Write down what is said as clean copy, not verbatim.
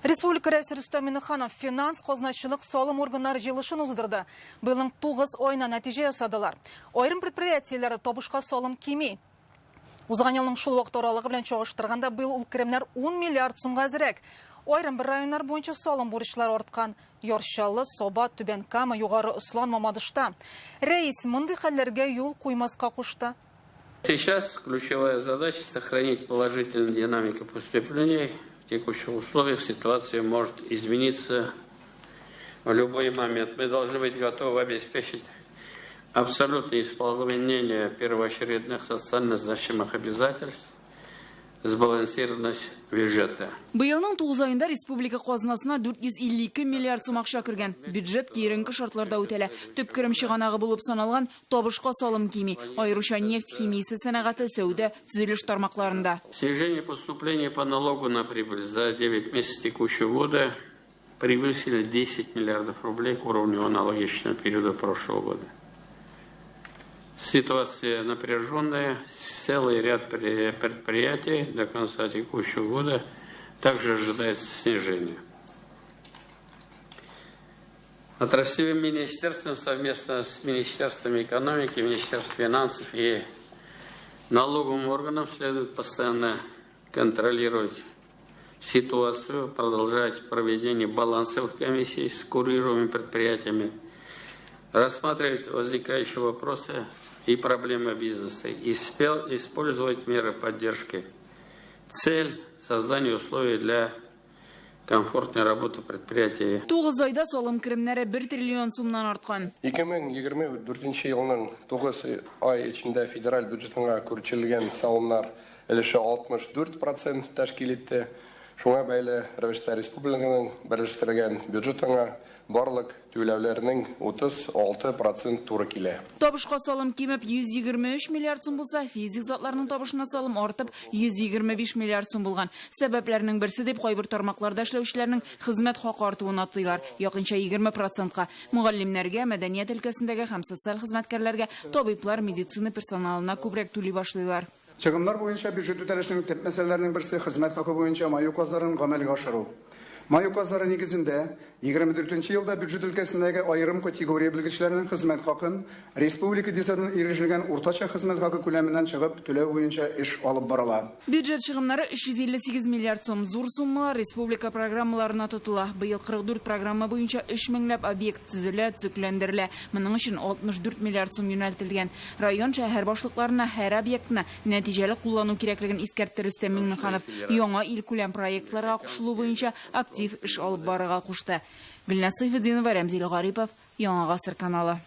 Республика Рәисе Рөстәм Миннеханов финанс, казначылык, салым органнары җыелышын уздырды. Быелның 9 аена нәтиҗә ясадылар. Аерым предприятиеләрдә табышка салым кими. Узган елның шул вакыт аралыгы белән чагыштырганда, быел ул керемнәр 10 миллиард сумга әзрәк. Аерым бер районнар буенча салым бурычлары арткан. Яр Чаллы, Саба, Түбән Кама, Югары Ослан, Мамадышта. Рәис мондый хәлләргә юл куймаска кушты. Сейчас ключевая задача сохранить положительную динамику поступлений. В текущих условиях ситуация может измениться в любой момент. Мы должны быть готовы обеспечить абсолютное исполнение первоочередных социально значимых обязательств, сбалансированность бюджета. Быелның 9 аенда республика казнасына 452 миллиард сум акча кергән. Бюджет киеренке шартларда үтәлә. Төп керем чыганагы булып саналган табышка салым кими, аеруча нефть химиясе сәнәгате, сәүдә, төзелеш тармакларында. Снижение поступлений по налогу на прибыль за 9 месяцев текущего года превысили 10 миллиардов рублей к уровню аналогичного периода прошлого года. Ситуация напряженная, целый ряд предприятий до конца текущего года также ожидается снижение. Отраслевым министерством совместно с Министерством экономики, Министерством финансов и налоговым органом следует постоянно контролировать ситуацию, продолжать проведение балансовых комиссий с курируемыми предприятиями, рассматривать возникающие вопросы и проблемы бизнеса, использовать меры поддержки. Цель – создание условий для комфортной работы предприятий. 9 айда салым керемнәре 1 триллион сумнан арткан. 2024 елның 9 ай эчендә федераль бюджетына күчерелгән салымнар өлеше 64% тәшкил итте. Шуңа бәйле рәвештә республиканың берләштерелгән бюджетына барлык түләүләрнең 36% туры килә. Табышка салым кимеп 123 миллиард сум булса, физик затларның табышына салым артып 125 миллиард сум булган. Сәбәпләрнең берсе дип кайбер тармакларда эшләүчеләрнең хезмәт хакы артуын атыйлар, якынча 20 процентка. Мөгаллимнәргә, мәдәният өлкәсендәге һәм социаль хезмәткәрләргә, табиблар, медицина персоналына күбрәк түли башлыйлар. Чыгымнар буенча бюджет үтәлешенең төп мәсьәләләренең берсе хезмәт хакы буенча май указларын гамәлгә ашыру. Май указлары нигезендә 24 елда бюджет өлкәсендәге аерым категория белгечләренең хезмәт хакын республика икътисадында ирешелгән уртача хезмәт хакы күләменнән чыгып түләү буенча эш алып барыла. Бюджет чыгымнары 358 миллиард сум. Зур суммалар республика программаларына тотыла. Быел 44 программа буенча 3 меңләп объект төзелә, төзекләндерелә. Моның өчен 64 миллиард сум юнәлтелгән. Район, шәһәр башлыкларына һәр объектны нәтиҗәле куллану кирәклеген искәртте Рөстәм Миңнеханов. Яңа илкүләм проектларга кушылу буенча актив эш алып барырга кушты. Гөлназ Сәйфетдинова, Рәмзил Гарипов, Яңа Гасыр каналы.